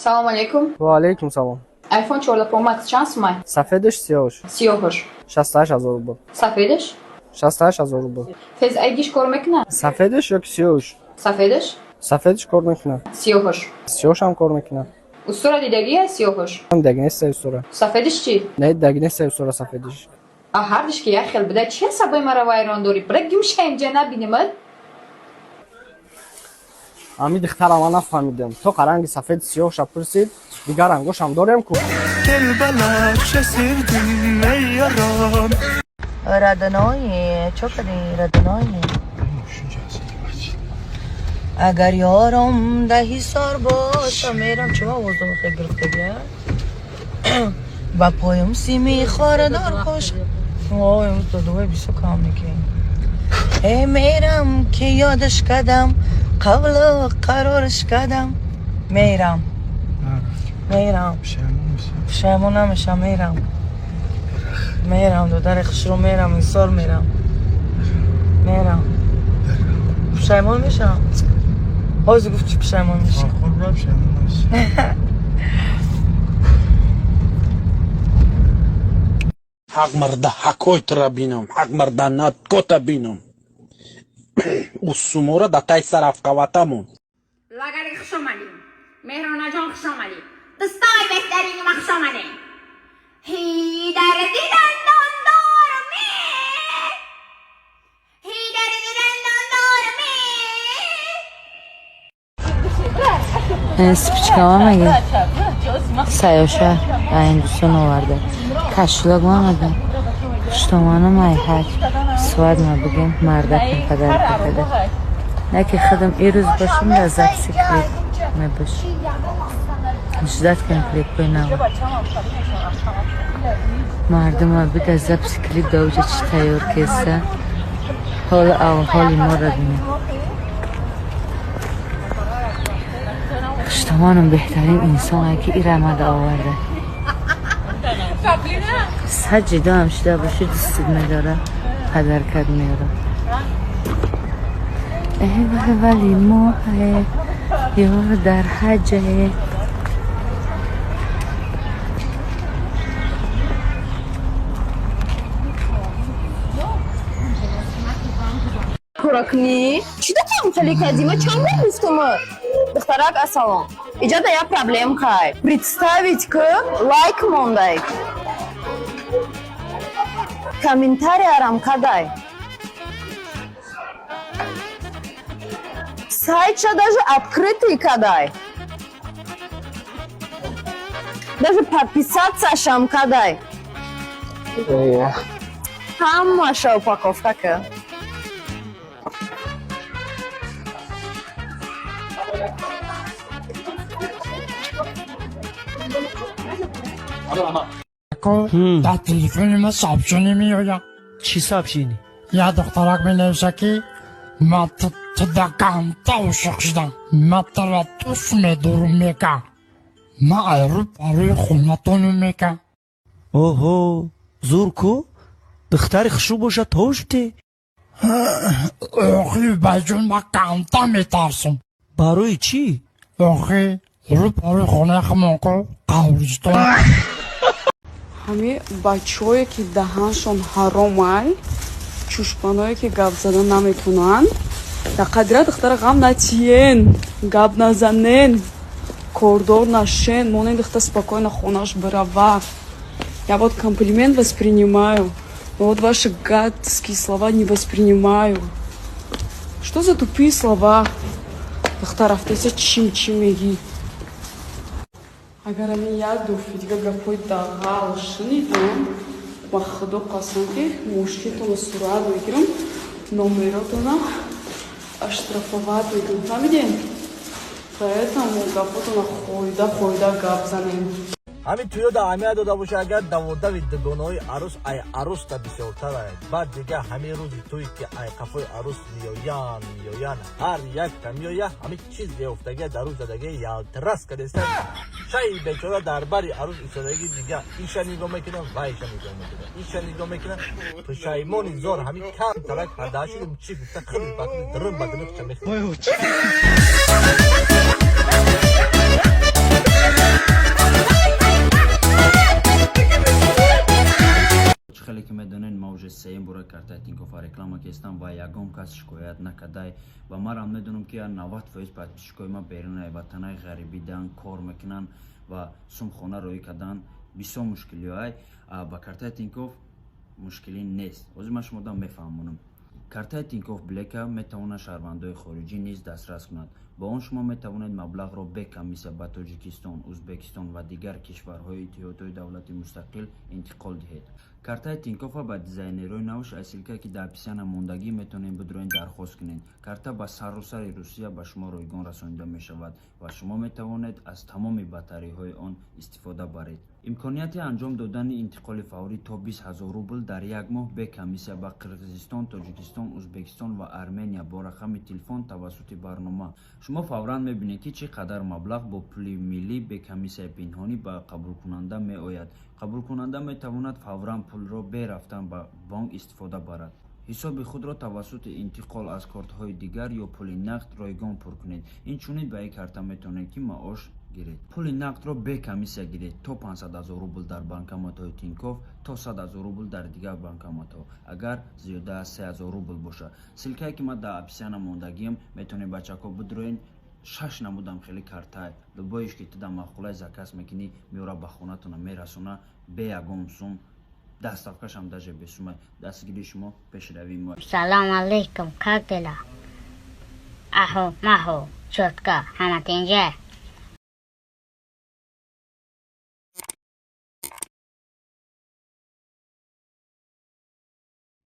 Салом алейкум. Ва алейкум салом. iPhone 14 Pro Max чанд сумай? Сафедаш, сиёҳш? Сиёҳаш. 68 000 рубл. Сафедаш? 68 000 рубл. Face ID-ш кор мекунад? Сафедаш ё ки сиёҳш? Сафедаш? Сафедаш кор мекунад. Сиёҳаш. Сиёҳшам кор мекунад. Устура дидагия сиёҳаш? Даги неста устура. Сафедаш чӣ? Не, даги неста устура сафедаш. А ҳардиш ки як хел буда, чи ҳасабои мара вайрон дорӣ? Бира гимша, инҷа набинимад. Ҳами духтара ман нафаҳмидам. То ранги сафед сиёҳша пурсид, дигар рангошам дорем ку. Родное, чё кади, родное? Агар ёром да ҳисор боша, мерам. Чӣ овоздом хел гирифтагия? Ба поём сими хорадор бош. Ой, додовай бисёр кам мекунем. Э, мерам, ки ёдаш кадам, қавлу қарораш кадам. Мерам, мерам, пушаймон намешам. Мерам, мерам, додари хушрӯ, мерам ҳисор, мерам, мерам, пушаймон мешам. Ҳозир гуфти, пушаймон мешам. Ҳақ марда ҳакой тура бинам, ҳақ марда кота бинам, усумора да тай сарафкаватамон. Лагари, хуш омадӣ. Меҳронаҷон, хуш омадӣ. Дӯстои беҳтарини ма, хуш омадем. Ҳидар дидандон дораме, ҳидар дидандон дораме. Спичкама мега саёша ҳиндустон оварда, кашлок мамада хуштоманам, айҳаҷ свадьба бигем, мардакам подарка када. Яке худам ирӯз бошам, дар записи клип мебош. Ждать кунем клипҳои нав. Мардума бида, записи клип даоҷа чӣ тайёр кеста. Ҳола авҳоли моро бинем. Хуштоманам беҳтарин инсоне, ки ирамада оварда. Сад ҷидоам шуда боши, дӯстит медора, подаркат меёра. Вали моҳе ёр дар ҳаҷе. Кӯракнӣ чӣ датам хеле кардӣ? Ма чанд бор гуфтум? Духтарак, ассалом, иҷода як проблем кай. Представить ки лайк мондай, комментариярам кадай, сайтша даже открытый кадай, даже подписаться-шам кадай, ҳамаша упаковка ка. Дар телефони ма сообщение меояд. Чӣ сообщение? Як духтарак менависа, ки ман туда ганта ошиқ шудам, ман тура дӯст медорум, мека, ман айрӯ барои хонатону, мека. Оҳо, зур ку, духтари хушрӯ бошад, тоште. Охи, баҷон, ман ганта метарсам. Барои чӣ? Охи, рӯ барои хонаи хумон ку қабристон. Ҳами бачаҳое, ки даҳаншон ҳаромай, чушпаное, ки гап зада наметонанд, дар қадира духтара ғам натиен, гап назанен, кордор нашен, монен, духтар спокойно хонаш бирава. Я вот комплимент воспринимаю, но вот ваши гадские слова не воспринимаю. Что за тупые слова? Духтар рафтеса, чим чим мегӣ? Агар ами як дуфи дига гапҳои дағал шунидам, ба худо қасам, ки мошинтонро сурат мегирам, номеротона оштрафовать мекунам, фаҳмидем? Поэтому гапотона хойда хойда гап занем. Ҳамин туёда аҳамият дода боша, агар даводави дугонаҳои арӯс ай арӯста бисёртар, баъд дига ҳамин рӯзи туй, ки ай қафои арӯс меоянд, меоянд, ҳар якта меоя, ҳамин чиз беофтагия дар рӯз задагия, ялтрас кадеста. Шаи бечора дар бари арӯс истодагӣ, дига иша нигоҳ мекунам, вайша нигоҳ мекунам, иша нигоҳ мекунам, пушаймони зор. Ҳамин кам тарак ҳадаашидим, чӣ гуфта, худиш ба худи дурун ба дунуқча мехӯрд. кестам ва ягон кас шикоят накардай. Ва манам медонам, ки 90% подписчикои ман берунаи ватанаи ғарибидан кор мекунанд ва сумхона роӣ кардан бисёр мушкилиҳоай. Ба картаи Тинькофф мушкилӣ нест. Ҳозир ман шумода мефаҳмонам. Картаи Тинькофф Блека метавонад шаҳрвандои хориҷӣ низ дастрас кунад. Бо он шумо метавонед маблағро бе комиссия ба Тоҷикистон, Ӯзбекистон ва дигар кишварҳои иттиҳодҳои давлати мустақил интиқол диҳед. Картаи Тинькоффа ба дизайнерҳои навш аз ссылкае, ки дар описания мондагӣ, метавонед бидуроен, дархост кунед. Карта ба саросари Русия ба шумо ройгон расонида мешавад ва шумо метавонед аз тамоми бартариҳои он истифода баред. Имконияти анҷом додани интиқоли фаврӣ то 20 000 рубл дар як моҳ бе комиссия ба Қирғизистон, Тоҷикистон, Ӯзбекистон ва Армения бо рақами телефон тавассути барнома. Шумо фавран мебинед, ки чӣ қадар маблағ бо пули миллӣ бе комиссияи пинҳонӣ ба қабулкунанда меояд. Қабулкунанда метавонад фавран пулро бе рафтан ба бонк истифода барад. Ҳисоби худро тавассути интиқол аз кортҳои дигар ё пули нақд ройгон пур кунед. Инчунин ба ин карта метавонед, ки маош гиред. Пули нақдро бе комиссия гиред то 500 000 рубл дар банкоматҳои Тинькофф, то 100 000 рубл дар дигар банкоматҳо, агар зиёда аз 3000 рубл бошад. Ссылкае, ки ман дар описания мондагиам, метавонед, бачако, бидроен. Шаш намудам хеле картай, любоиш ки ту дар маъқулай, заказ мекунӣ, меора, ба хонатона мерасона бе ягон сум. Доставкашам даже бесумай. Дастгирии шумо пешравии мо. Салом алейкум, как дела? Ахо, махо, чётко, ҳама тинҷа?